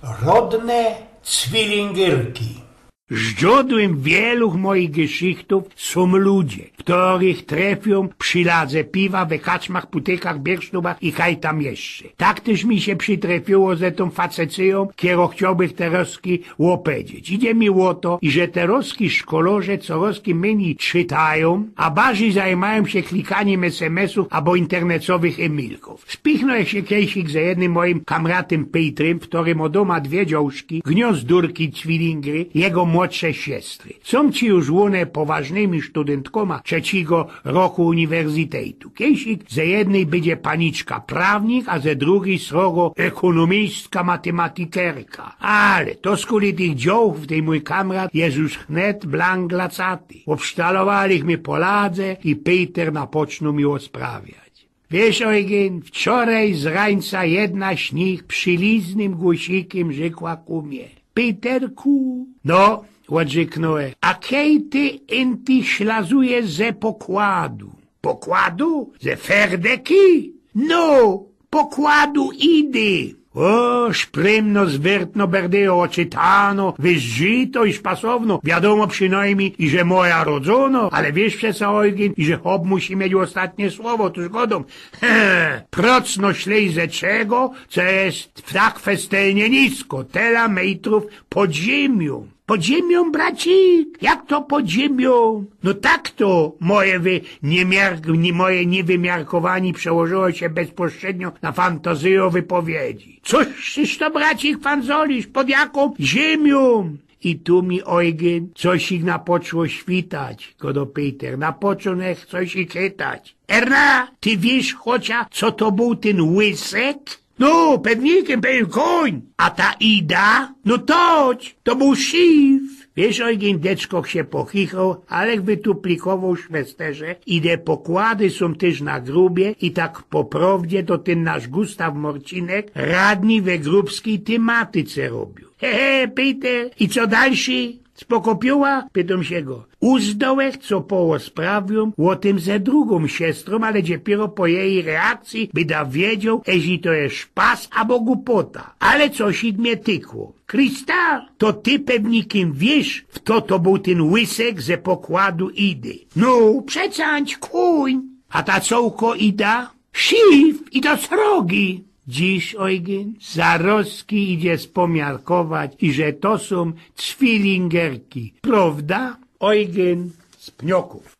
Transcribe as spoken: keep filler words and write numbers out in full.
Rodne cwilingyrki. Zdrzodłym wielu moich geszichtōw sōm ludzie, kerych trefiōm przi ladze piwa we kaczmach, putykach, biersztobach i kaj tam jeszcze. Tak tyż mi sie przitrefiło ze tōm facecyjōm, kerōm chciołbych terozki ôpedzieć. Idzie mi ô to, iże terozki szkolŏrze corozki mynij czytajōm, a barzij zajmajōm sie klikanim S M S-ōw abo internecowych e-mailkōw. Spichnōł sie kejsik ze jednym mojim kamratym Pejtrym, kery mŏ dōma dwie dziołszki, gniozdurki, cwilingry, jego młodsze siostry. Sōm ci już ône poważnymi sztudentkōma trzecigo roku uniwersytetu. Kejsik ze jednyj bydzie paniczka prawnik, a ze drugij srogo ekōnōmistka, matymatikerka. Ale to skuli tych dziołchōw tej mōj kamrat je już wnet blank glacaty. Ôbsztalowalich mie po ladze i Pejter napoczōnōł mi ôsprawiać. Wiysz, Ojgyn, wczorej z rańca jedna z nich prziliznym głosikym rzekła ku mie: „Pejterku”. „No”, ôdrzyknōłech. „A kej ty inty szlazujesz ze pokładu?” „Pokładu? Ze ferdeki?” „No, pokładu Idy.” Ô, szprymno, zwyrtno, berdyjo ôczytano, wyzdrzito i szpasowno. Wiadōmo przinojmnij, iże moja rodzōno, ale wiysz przeca, Ojgyn, iże chop musi mieć ôstatnie słowo, tōż godōm. He, procno ślej ze czego, co je tak festelnie nisko, tela mejtrōw pod ziymiōm. „Pod ziymiōm, bracik? Jak to pod ziymiōm?” „No tak to”, moje wy-, niemiar-, nie-, moje niewymiarkowaniy przełożyło sie bezpośrednio na fantazyjōm wypowiedzi. „Coś tyż to, bracik, fanzolisz, pod jakōm ziymiōm?” I tu mi, Ojgyn, coś ich napoczło świtać, godŏ Pejter. Napoczōnech coś ich chytać. „Erna, ty wiysz chocia, co to bōł tyn łysek?” „No, pewnikym, pewnie kōń.” „A ta Ida?” „No toć, to bōł szif.” Wiysz, Ojgyn, deczko sie pochichoł, ale wytuplikowoł szmesterze, i te pokłady sōm tyż na grubie, i tak po prowdzie to tyn nasz Gustaw Morcinek radni we grubskij tymatyce robiōł. „He, he, Pejter, i co dalszy? Spokopioła?” pytōm sie go. „Uzdołech, co połosprawiōm ô tym ze drugōm siostrōm, ale dopiyro po jeji reakcyji byda wiedzioł, eźli to je szpas abo gupota. Ale coś ich mie tykło. Krista, to ty pewnikym wiysz, fto to bōł tyn łysek ze pokładu Idy?” „No, przecã kōń.” „A ta cołko Ida?” „Szif i to srogi.” Dziś, Ojgyn, zarozki idzie spomiarkować, iże to sōm cwilingerki. Prowda? Ojgyn z Pniokōw.